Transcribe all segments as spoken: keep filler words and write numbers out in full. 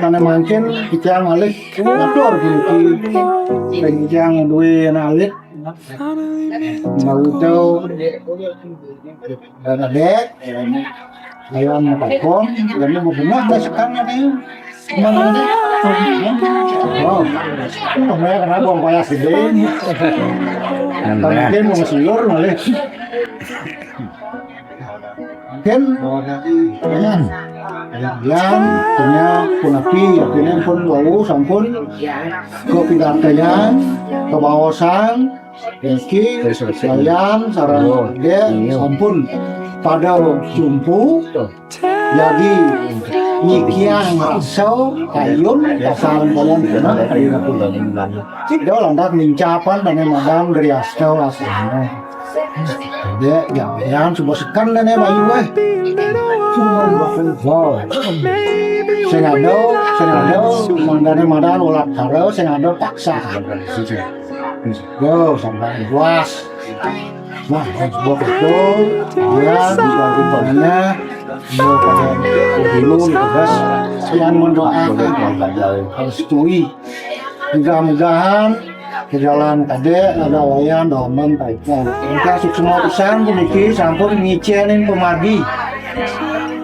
Sané mangkin titiang malih ngatur puniki ring titiang duwé anak alit. Mawita dan adék, ayam kokom, dan bebungah masakan nanti. Mana nanti? Wow. Pembayar kena buang payah sedih. Mungkin mau silur malih. Mungkin, ayan, ayan, punya punapi, artinya pun wau sampun kepidartayang, kebaosan, niki, ayan, sareng adék, sampun pada jumpu, jagi nyikiang rasa, kayun, pasalan kalian, kena, kayun, aku. Ida lantak mincapan dan madang dari asta asana. Dék, ya, yang coba sekan dan bayu, eh. Wow. Sing ada, sing ada, mangdané madan ulat karo, sing ada paksa. Yo, sampai puas. Nah, coba betul. Ya, dibantu banyak. Yo, pada dulu, tugas. Yang mendoakan, harus tui. Mudah-mudahan jalan kadé ada wayan domen taikon. Ingkang suksma pisan puniki sampun ngicénin pamargi.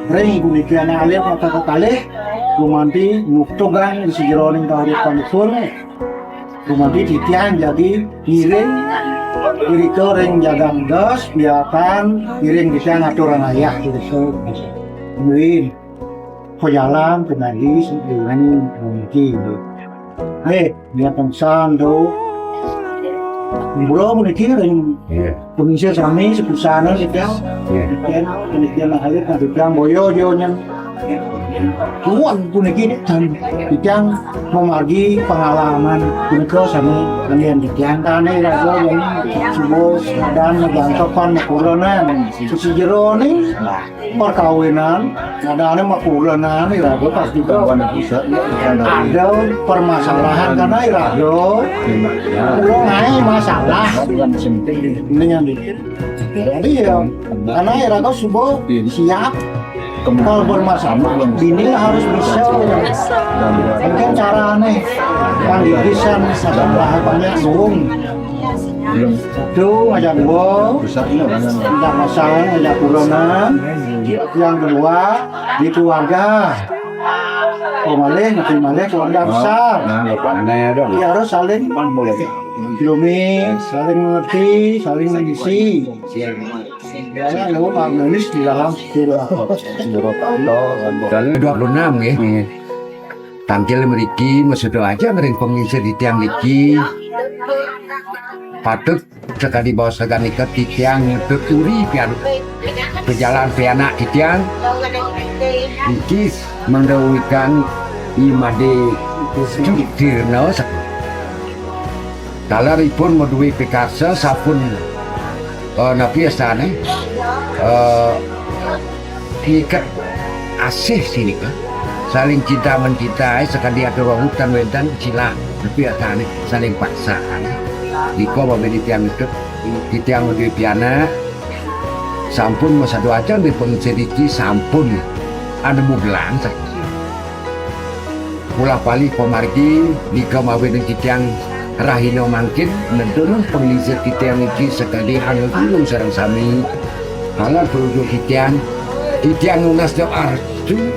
Ring puniki anak alit maka kekalih gumanti muktugang di sejeroning kahuripanipun. Gumanti titiang jagi ngiring irika ring jagang dos biarkan ngiring titiang aturang ayah irika. Amin. Pajalan pamargi sing puniki. Eh, Nya pengsan tu. Mula puniki ring pengisir sami sepusana niki. Yen puniki anak alit nang tukang boyo yo nyen. Tuan puniki dan titiang mamargi pengalaman punika sami kalian titiang. Tane raga yen subo dan majantokan makulanan. Sisi jero ni perkawinan, nadane makulanan iraga pas juga ada permasalahan karena iraga kula ngae masalah. Ini yang bikin. Jadi ya, karena iraga subuh siap kalau bermasalah, bini harus bisa. Mungkin cara aneh yang dibisan masalah banyak suung. Itu ngajak gua, ngajak masalah, ngajak kulonan. Yang kedua, di keluarga. Oh, malih, nanti malih keluarga besar. Nah, aneh dong. Ya, harus saling maklumi, saling mengerti, saling mengisi. Ya, lu harmonis di dalam stil. Dua puluh enam nggih. Tangkil mriki maksud aja ngering pengisir di tiang niki. Patut sekali bawa segan iket di tiang nyebut uri pian pejalan pianak di tiang. Iki menggawikan imade judirna. Taler ipun maduwe pikarsa sampun eh, napi astane eh, ngiket asih sinika. Saling cinta mencintai sekali atur wau tan wenten sila napi astane saling paksaan. Nika mabini tiang ngiket, tiang maduwe pianak sampun masadu acan di pengisi riki sampun anemu gelang. Ulah palih pamargi nika mawinan titiang rahina mangkin nedun panglingsir titiang niki sakadi anggulung sareng sami. Taler parujuk titiang, titiang nunas doa restu.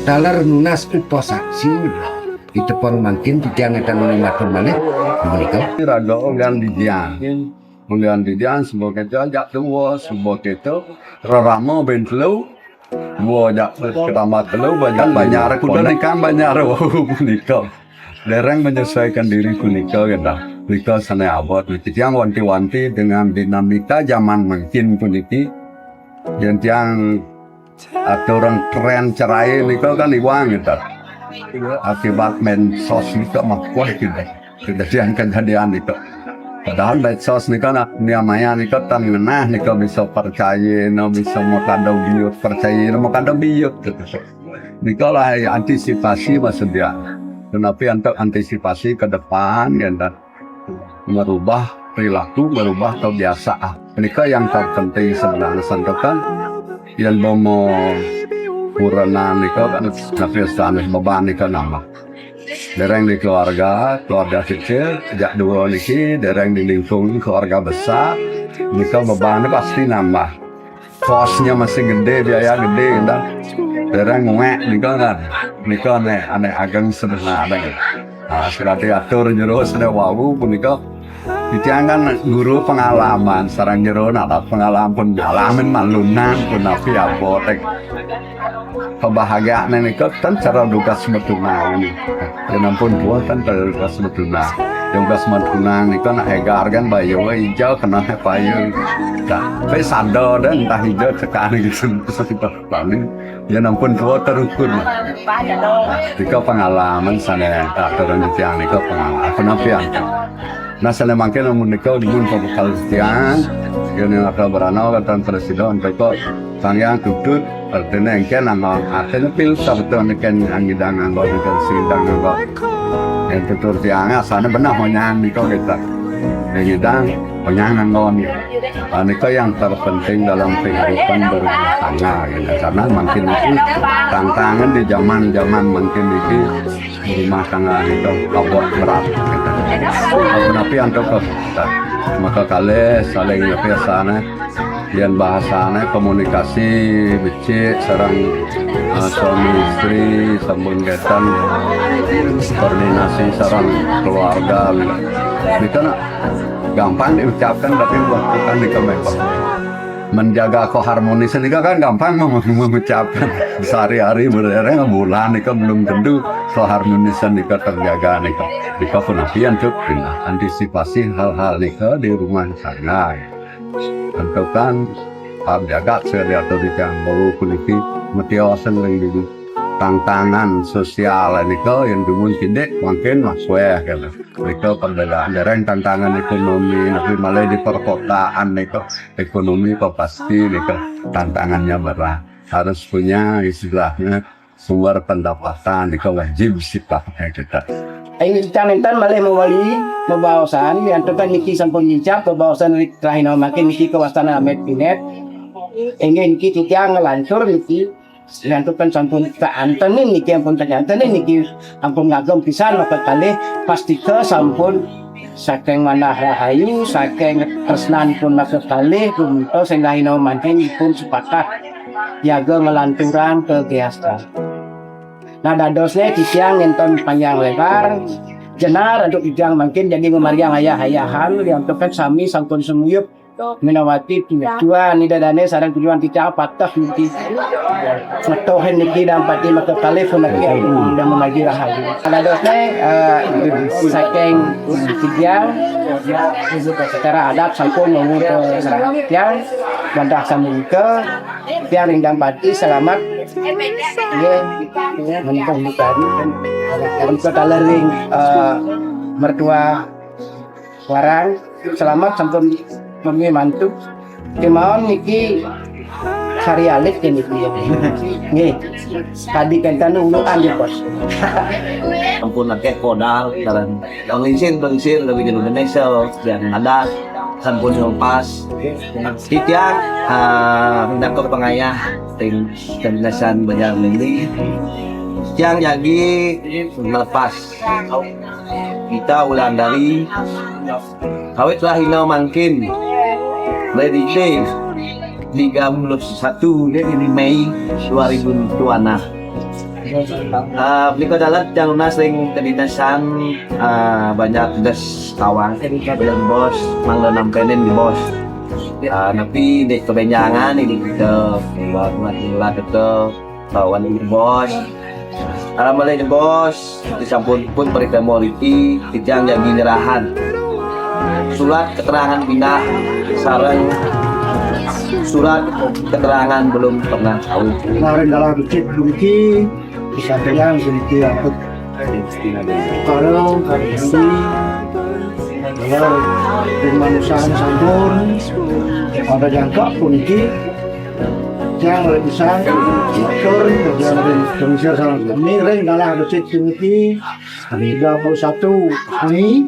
Taler nunas upasaksi. Itepang mangkin titiang ngeten matur malih. Menika. Raga ulian didian. Ulian didian suba kita jak tua, suba kita rerama ben telu. Dua jak ketambah telu banyak banyak kuda nikam banyak wau punika. Dereng menyesuaikan diri punika kita. Punika sane abot. Titiang wanti-wanti dengan dinamika zaman mangkin puniki. Yen tiang aturang keren cerai nika kan iwang kita. Akibat mensos nika makuah kita. Kejadian-kejadian itu. Padahal medsos nika nak niamaya nika tan ngenah nika bisa percaya no bisa makada biut percaya no makada biut gitu. Nika lah antisipasi maksudnya. Tetapi untuk antisipasi ke depan ya dan merubah perilaku, merubah kebiasaan. Nika yang terpenting sebenarnya santokan yang bomo Kurenan nika kan, tapi sanes beban nika nambah. Dereng di keluarga, keluarga kecil, jak dua niki, dereng di lingkungan keluarga besar, nika beban pasti nambah. Kosnya masih gede, biaya gede, kan. Dereng ngek nika kan. Nika nek ane ageng sebenarnya. Nah, sekali atur jero sene wau punika. Titiang kan guru pengalaman, sareng jero nata pengalaman pun ngalamin malunan pun api apotek. Kebahagiaan nika kan cara dugas metunang. Ya ampun, buatan cara dugas metunang. Dugas metunang nika nak egar kan bayu ijo kena he payu. Tapi sado dan entah ijo cekan gitu. Paling ya ampun, tua terukur. Nika pengalaman sane tak turun tiang nika pengalaman. Kenapa ya? Nah, sane mangkin amun nika dumun pembekal tiang, yen aka berana katan presiden nika sangyang tutut, artine engken nang artine pil sabetulne ken angidang anggo nika sidang anggo. Yen tutur tiang asane benah monyang nika kita. Yen ngidang monyang anggo nika. Ah, nika yang terpenting dalam kehidupan berumah tangga, gitu. Karena mangkin itu tantangan di zaman-zaman mangkin iki rumah tangga nika abot berat, gitu. Tapi antuk maka kalih saling nyapiasane, yen bahasane komunikasi becik sareng, eh, suami istri sampun ketan koordinasi sareng keluarga, gitu. Nika nak gampang diucapkan tapi buat bukan nika memang. Menjaga keharmonisan nika kan gampang mem-, mengucapkan. Sehari-hari berdereng bulan nika belum tentu keharmonisan nika terjaga nika. Nika pun apian tuh antisipasi hal-hal nika di rumah tangga. Tentukan hal jaga saya diatur di yang baru kuliti metiosen yang dulu. Tantangan sosial nika yang dumun kindik mungkin mas weh, gitu. Nika perbedaan dereng tantangan ekonomi, tapi malah di perkotaan nika ekonomi kok pasti nika tantangannya berat. Harus punya istilahnya sumber pendapatan nika wajib sifatnya kita. Ing titiang enten malih mawali mabaosan, yantukan niki sampun nyincap mabaosan rik rahina makin niki kawastana Amet Pinet. Inggih niki titiang nglantur niki yantukan sampun kaantenin niki ampun kaantenin niki ampun ngagem pisan maka kalih pastika sampun saking manah rahayu, saking tresnan pun maka kalih, punika sing rahina makin pun sepakat jaga nglanturang kegiatan. Nah, dadosne titiang ngenten panjang lebar, jenar aduk ijang mangkin jadi memariang ayah-ayahan, yang tukan sami sampun semuyup minawati tujuan ida dane sareng tujuan titiang patah niki. Ngetohin niki dan pati maka kalih pun lagi dan memagi rahayu. Dadosne, eh, saking titiang secara adat sampun ngomong ke tiang, mandah sampun ke tiang ring dan pati selamat. Nggih, nggih, menika menika. Menika talering, eh, mertua warang, selamat sampun mami mantu. Kemawon niki sari alit ya niki ya. Nggih. Tadi kenten uluan ya, Bos. Ampun akeh kodal dalam pengisir pengisir lebih Indonesia yang ada sampun lepas. Titiang, ah, mendapat pengayah ting kenasan banyak ini. Tiang jagi melepas. Kita ulang dari awit rahina mangkin. Prediksi tiga puluh satu Mei dua ribu dua puluh enam. Ah, punika dalat yang lunas ring kedinasan, ah, banyak des tawang dari bos, mangga nampenin di bos. Ah, tapi di kebenjangan ini kita buat buat kita kawan di bos. Ah, mulai di bos, disampun pun berita moriki, kijang jadi nyerahan. Surat keterangan pindah sareng surat keterangan belum pernah tahu. Kemarin dalam kecil demikian, bisa yang demikian apa? Kalau kami ini adalah kemanusiaan sampun, ada jangka puniki yang bisa atur yang bisa salah ini ring dalam kecil puniki tiga puluh satu Mei.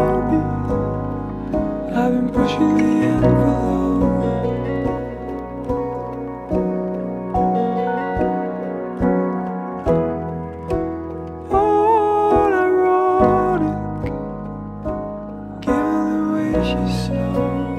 She's so